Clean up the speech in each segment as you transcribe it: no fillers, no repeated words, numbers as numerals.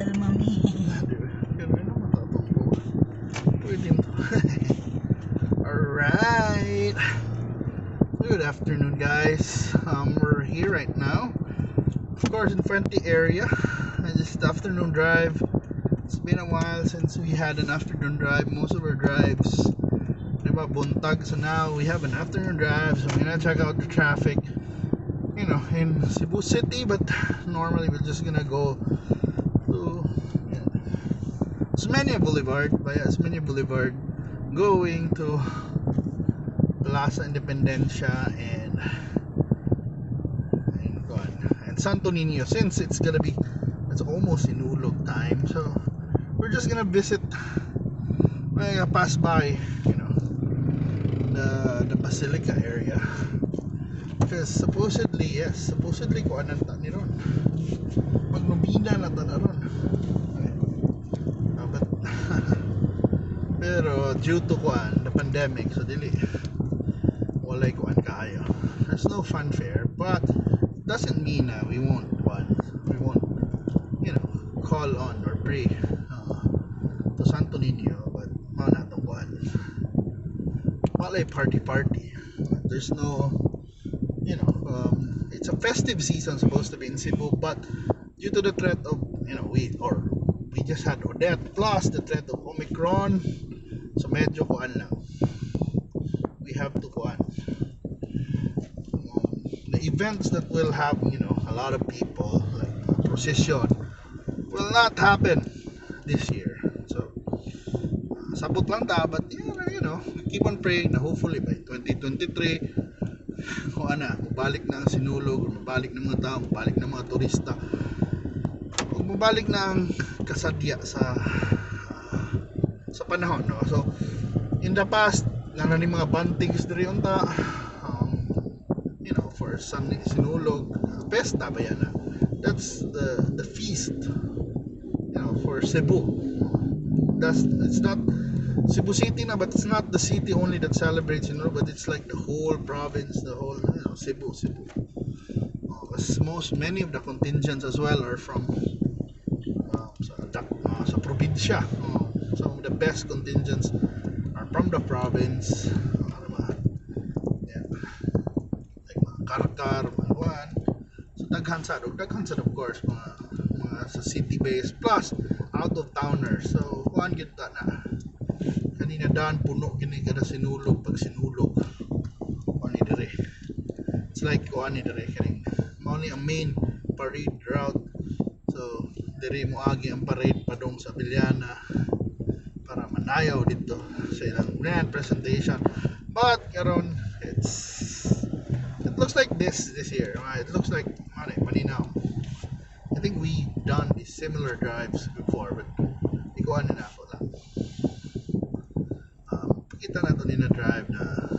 Mami. Di ba? Pero ano man ta atong goal? Pwede mo. Alright. Good afternoon, guys. We're here right now. Of course, in Fuente area. And just afternoon drive. It's been a while since we had an afternoon drive. Most of our drives, diba, buntag. So now we have an afternoon drive. So we're gonna check out the traffic in Cebu City. But normally we're just gonna go to, yeah, Osmeña Boulevard, via Osmeña Boulevard, going to Plaza Independencia and Santo Niño, since it's almost Sinulog time, so we're just gonna visit, we're gonna pass by the Basilica area, because supposedly, yes, supposedly kuan ta ni ron, magnobina na ta na ron. But pero due to kuan, the pandemic, so dili, walay kuan kaayo, there's no fanfare, but doesn't mean na we won't call on or pray to Santo Niño, but mao na atong kuan, walay party party. There's no it's a festive season supposed to be in Cebu, but due to the threat of we just had Odette plus the threat of Omicron, so medyo kuan lang, we have to kuan, the events that will have a lot of people, like procession, will not happen this year. So sabot lang ta, but yeah, we keep on praying na hopefully by 2023, kung ana, mabalik na ang Sinulog, or mabalik na mga tao, mabalik na mga turista, ug mabalik na ang kasadya sa panahon, no? So in the past, naa ni mga bantings diri unta, for some Sinulog pesta ba yan na, that's the feast for Cebu. That's It's not Cebu City na, but it's not the city only that celebrates Sinulog, but it's like the whole province, the whole Cebu. 'Cause most many of the contingents as well are from sa probinsya. Some of the best contingents are from the province. Ano ba? Yeah. Like mga Carcar, mga kuan. So daghan sa, ug daghan sa, of course, mga sa city based plus out of towners. So kuan gyud ta na. Kanina daan puno kini kada Sinulog, pag Sinulog. Kuan ni dire. It's like kuan ni dire, kaning mao ni ang main parade route. So diri moagi ang parade padung sa Abellana para manayaw dito sa ilang grand presentation. But karon it looks like this year. It looks like mani maninaw. I think we done these similar drives before, but ikuan na ako lang. Pakita na to ni na drive na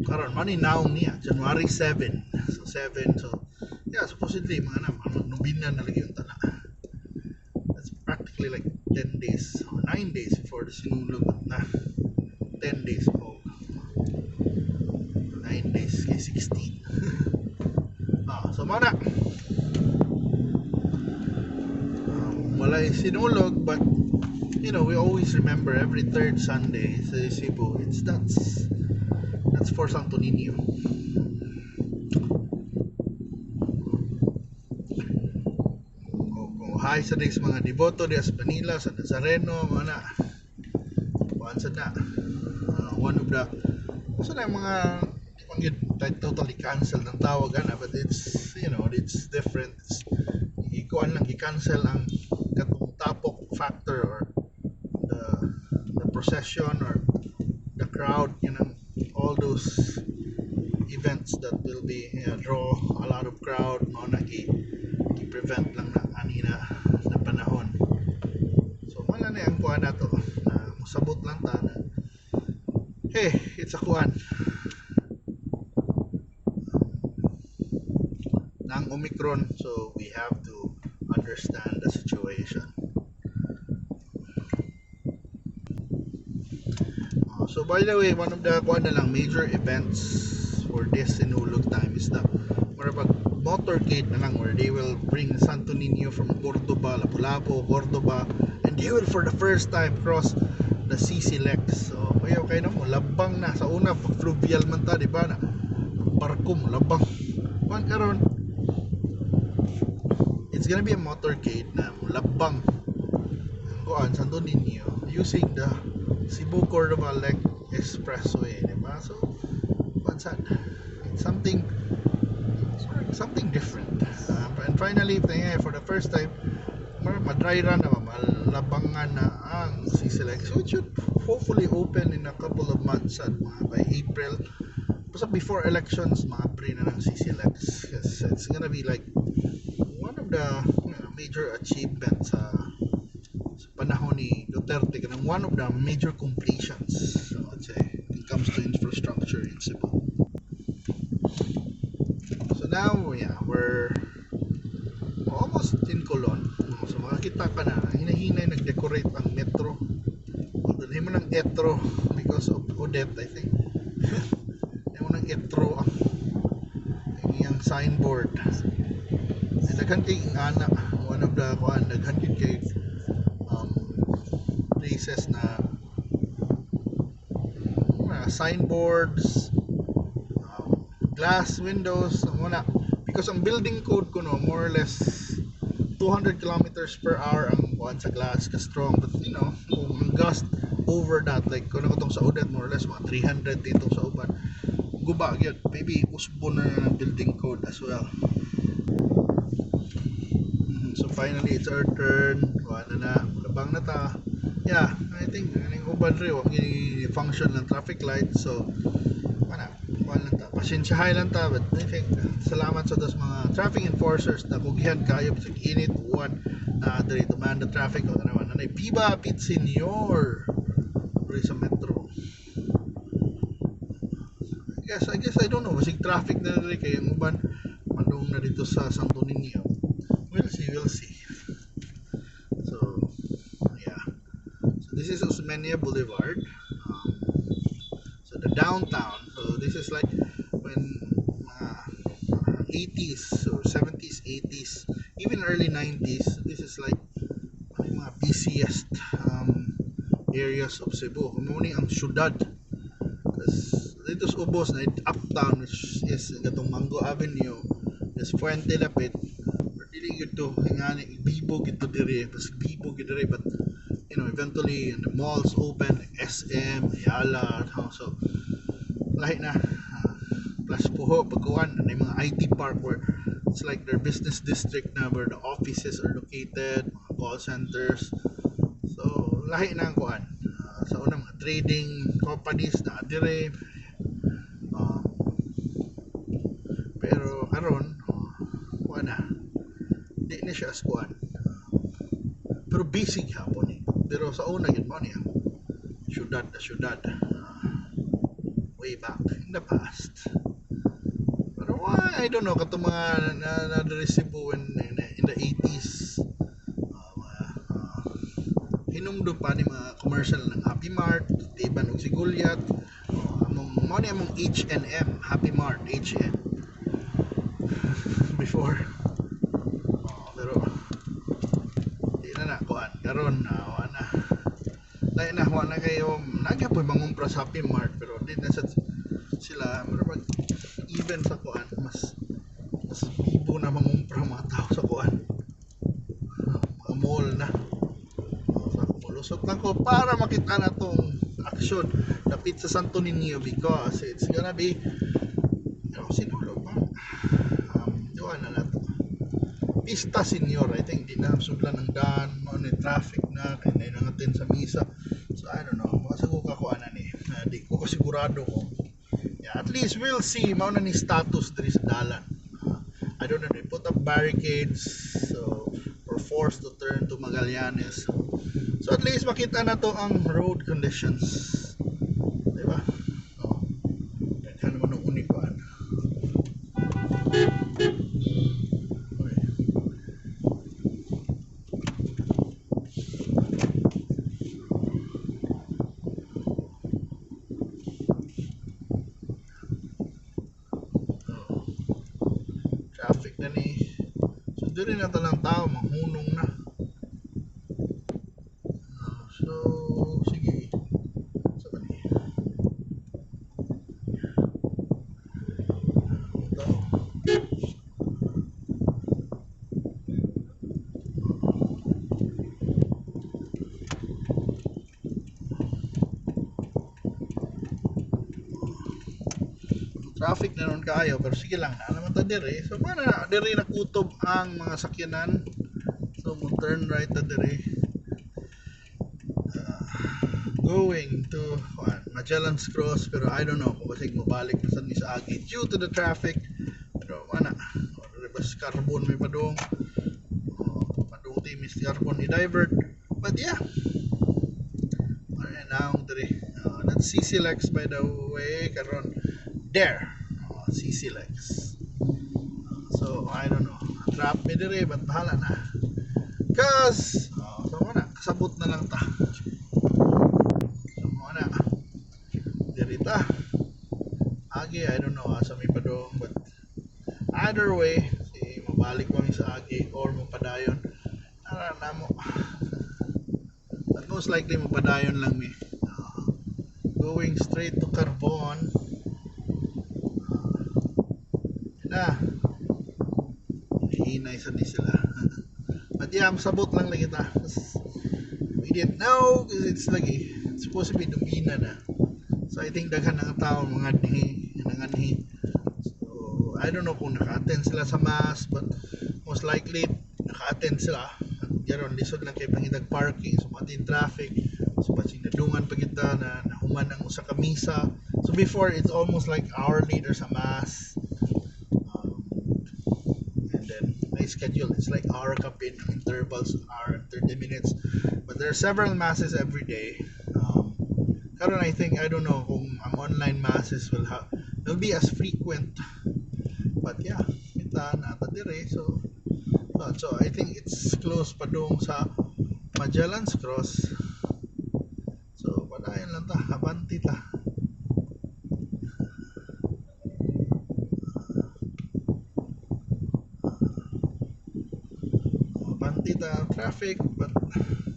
karon maninaw niya January 7. So 7, so yeah, supposedly mga na magnobina na lagi yung tana. That's practically like 10 days or 9 days before the Sinulog na. 10 days po. 9 days kay 16. So mao na. Walay Sinulog, but we always remember every third Sunday sa Cebu. It's that's for Santo Niño. Kung hi sa days mga deboto di sa Manila, sa Nazareno, mga na. Kuan sa na. One of the sa na yung mga di man gyud totally cancel ng tawag ana, but it's you know it's different. It's ikuan lang, gi-cancel ang katong tapok factor or the procession or the crowd, all those events that will be draw a lot of crowd, mao na gi prevent lang na ani na panahon. So mao na ang kuan nato na mosabot lang ta na hey, it's a kuan ng Omicron, so we have to understand the situation. So by the way, one of the kuan na lang major events for this Sinulog time is the mura pag Motorcade na lang where they will bring Santo Niño from Cordoba, Lapu-Lapu, Cordoba, and they will for the first time cross the CCLEX. So, kuya, kay na mo, labang na. Sa una, pag fluvial man ta, di ba na? Barko mo, labang. Kuan karon, it's gonna be a motorcade na labang kuan Santo Niño using the Cebu Cordoba LEC Expressway, di ba? So, kuan sad. It's something different. And finally, for the first time, ma-dry run na ba, malabangan na ang CCLEX, which should hopefully open in a couple of months, at mga by April. Basta before elections, ma-pre na ng CCLEX. Because it's gonna be like one of the major achievements sa panahon ni Duterte, kanang one of the major completions, so I'd say, when it comes to infrastructure in Cebu. So now, yeah, we're almost in Colon. So makakita ka na, hinahinay nag-decorate ang metro. Although, mo ng etro because of Odette, I think. Mo ng etro ang iyang signboard. And daghan kay ingana, one of the kuan, daghan gyud kay places na mga signboards, glass windows, wala. Because ang building code ko no, more or less 200 kilometers per hour ang kuan sa glass ka strong, but kung ang gust over that, like kung ako tong sa Odette, more or less mga 300 dito sa uban, guba gyud. Maybe usbo na ng building code as well. So finally it's our turn. Wala na, labang na ta. Yeah, I think kaning uban rin wa gini function ng traffic light, so wala, wala lang ta, pasensyahay lang ta. But I think salamat sa dos mga traffic enforcers na kugihan kayo bisag init uwan na diri to man the traffic. O naman nanay Viva Pit Senior diri sa metro. I guess I don't know, basig traffic na diri kay ang uban padung na dito sa Santo Niño. We'll see, we'll see. So yeah, so this is Osmeña Boulevard, so the downtown. So this is like when mga 80s or 70s, 80s, even early 90s, this is like ano yung mga busiest areas of Cebu. Mao ni ang syudad. Kasi dito sa ubos na uptown, which is katong Mango Avenue, there's Fuente Lapit. Pero dili gyud to ingani bibo gyud to diri, bas bibo gyud diri, but eventually the malls open like SM, Ayala, so lahi na. Plus puho pagkuan na mga IT park where it's like their business district na where the offices are located, mga call centers. So lahi na ang kuan. Sa una mga trading companies na dire. Pero karon kuan na. Di na siya as kuan. Pero busy gyapon eh. Pero sa una gyud mo niya. Syudad na syudad. Way back in the past. Pero why, I don't know, katong mga na diri Cebu in the 80s, mga, hinumdum pa ni mga commercial ng Happy Mart, Tiban ug Sigulyat. Oh, among mao ni among H&M, Happy Mart, H&M before. Oh, pero di na na kuan karon na wa na. Lain na, wa na kayo nagyapoy mangumpra sa Happy Mart, pero di na sa sila murag even sa kuan mas mas bibo na mangumpra mga tao sa kuan, mga mall na. So ako molusot lang ko para makita na tong aksyon dapit sa Santo Niño because it's gonna be sinulog pa, duwa na na to. Pista Senior, I think di na sudlan ng daan mo ni traffic na kay na nangatin sa misa, so I don't know, basta ko kakuan na ni na di ko sigurado kung, yeah, at least we'll see. Mao na ni status diri sa dalan. I don't know, they put up barricades so we're forced to turn to Magallanes, so at least makita na to ang road conditions, di ba? Oh, daghan naman ng unikuan. Okay. Oh. Traffic. Traffic na ni. So diri na talang tao manghunong na. So sige. Sa ba ni? Tao. Traffic na nun kaayo, pero sige lang, naa naman ta diri. So mana diri na kutob ang mga sakyanan. So mo turn right ta diri. Going to Magellan's Cross, pero I don't know kung basig mobalik na sad mi sa Agi due to the traffic. Pero mana, bas Carbon may padung. Padung ti Miss Carbon i-divert. But yeah, ano naong diri. That's CCLEX, by the way, karon there. CCLEX. So I don't know. Trap mi diri, but bahala na. Cause so mana, kasabot na lang ta. So mana. Diri ta. Agi, I don't know asa may padung, but either way, si mabalik pa mi sa Agi or mapadayon. Ara namo. But most likely mapadayon lang mi. Going straight to Carbon. Na. Hinay sa ni sila. But yeah, sabot lang lagi ta. We didn't know because it's lagi it's supposed to be Novena na. So I think daghan ng tao mga anhi, nanganhi. So I don't know kung naka-attend sila sa mass, but most likely naka-attend sila. At garon lisod lang kay pangitag parking, so matin traffic. So basig nadungan pa kita na nahuman ang usa ka misa. So before, it's almost like hourly there's a mass. And then may schedule, it's like hour kapin intervals, hour and 30 minutes, but there are several masses every day. Karon I think, I don't know kung ang online masses will be as frequent, but yeah, kita nata dire. So I think it's close pa dong sa Magellan's Cross. So padayon lang ta, abanti ta. Abanti ta traffic, but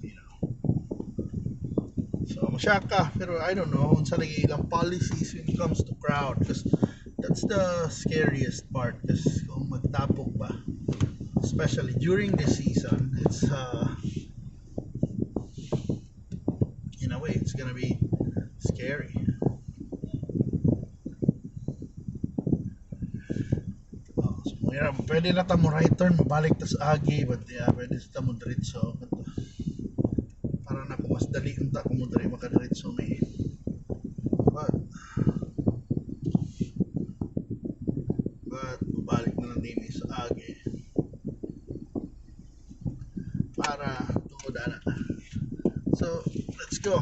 you know. So masyaka, pero I don't know unsa lagi ilang policies when it comes to crowd, because that's the scariest part, because kung magtapok ba, especially during the season, it's in a way it's gonna be scary. Oh, so, yeah, pwede na ta mo right turn, mabalik ta sa Agi, but yeah, pwede ta mo diretso. But para na ko mas dali unta kung mo diri makadiretso may. But mabalik na lang din sa Agi para tungod ana. So let's go.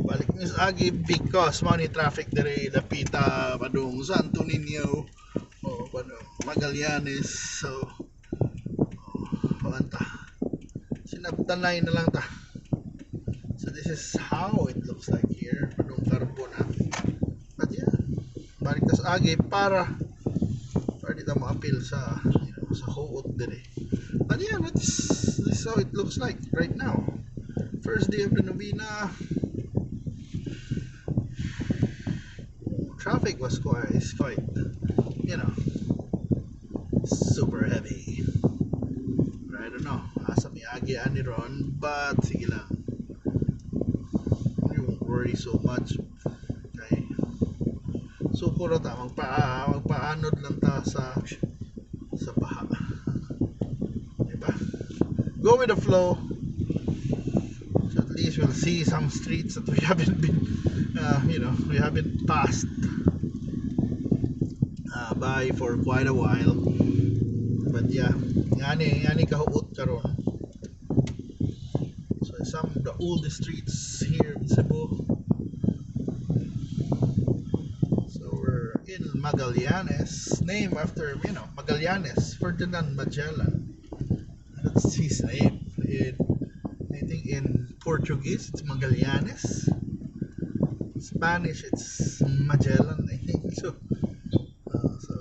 Balik ni sa Agi because mao ni traffic diri dapita padung Santo Niño o padung Magallanes. So oh, ta. Sinabtanay na lang ta. So this is how it looks like here padung Carbon na. But yeah, balik ta sa Agi para di ta mo-apil sa, you know, sa huot diri. But yeah, this is how it looks like right now. First day of the novena. Traffic was quite, you know, super heavy. But I don't know, asa mi agi ani ron, but sige lang. We won't worry so much. Okay. Suko ra ta, magpaanod lang ta sa baha. Diba? Go with the flow. So at least we'll see some streets that we haven't been, you know, we haven't passed by for quite a while. But yeah, ngani kahuot karon. So some of the oldest streets here in Cebu. So we're in Magallanes, named after, you know, Magallanes, Ferdinand Magellan. That's his name. I think in Portuguese it's Magallanes. Spanish it's Magellan, I think. So So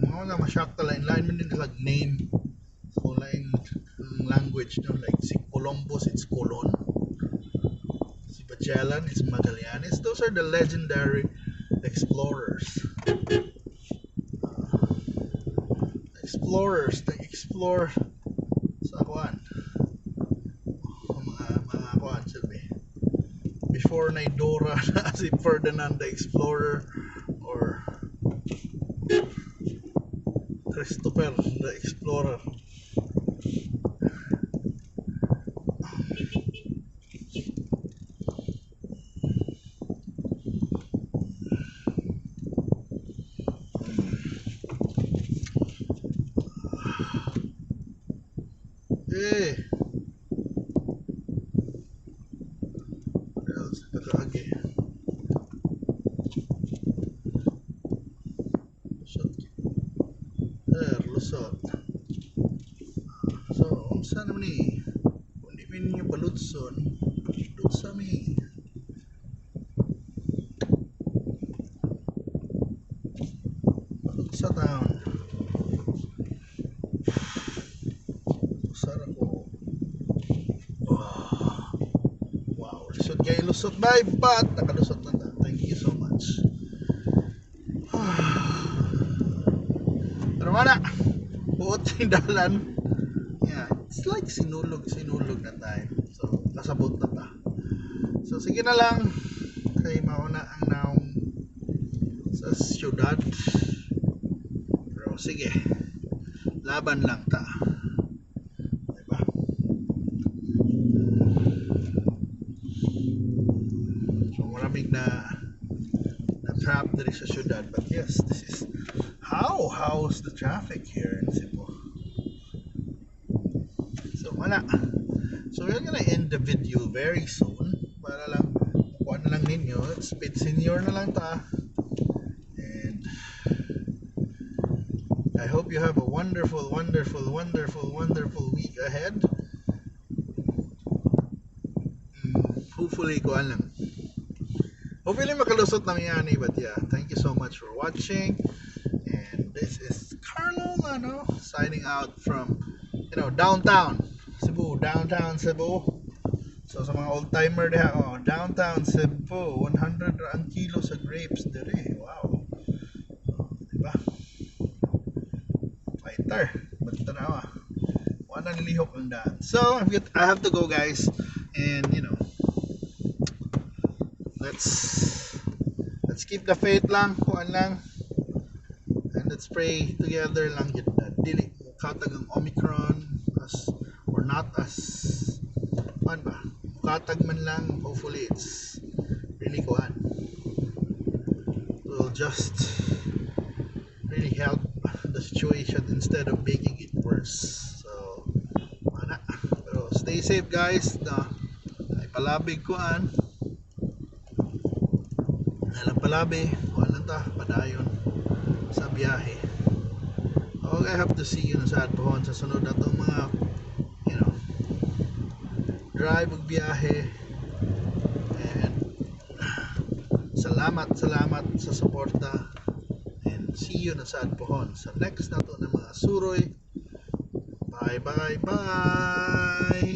mao na ma-shock ta, lain lain man din like name, so lain ang language, no? Like si Columbus, it's Colon. Si Magellan, it's Magallanes. Those are the legendary explorers. Explorers they explore sa kuan, mga kuan silbi before na Dora na si Ferdinand the Explorer or Christopher the Explorer. Eh, what else? Pagkaagi. Lusot. There, lusot. So, unsa naman ni? Kung di mi ninyo palutson, lutsa mi. Palutsa town. Usara ko. Oh. Wow, lusot kayo, lusot bay, but nakalusot na ta. Thank you so much. Pero wala, buot yung dalan. Yeah, it's like sinulog, sinulog na time. So, kasabot na ta. So, sige na lang. Kay mauna ang naong sa syudad. Pero sige, laban lang ta. Diba? So, maraming na trap diri sa syudad. But yes, this is how's the traffic here in Cebu. So, wala. So, we're gonna end the video very soon. Para lang, kuha na lang ninyo. Speed senior na lang ta. And I hope you have a wonderful, wonderful, wonderful, wonderful week ahead. Hopefully, kuha lang. Hopefully, makalusot na mi, but yeah, thank you so much for watching. And this is Carlo Lano signing out from downtown Cebu, downtown Cebu. So sa mga old timer diha, oh, downtown Cebu, 100 ra ang kilo sa grapes dire. Wow. Oh, diba? Fighter. But tanawa. Wala nang lihok ang daan. So, I have to go, guys. And let's keep the faith lang, kuan lang. And let's pray together lang yun na dili katag ang Omicron as or not as kuan ba, katag man lang. Hopefully it's really kuan will just really help the situation instead of making it worse. So ana, pero stay safe, guys, na ay palabig kuan nalang palabi, kuan lang ta, padayon sa biyahe. Okay, I have to see you na sa pohon sa sunod natong mga drive ug biyahe. And salamat, salamat sa suporta, and see you na sa pohon sa next nato na mga suroy. Bye, bye, bye.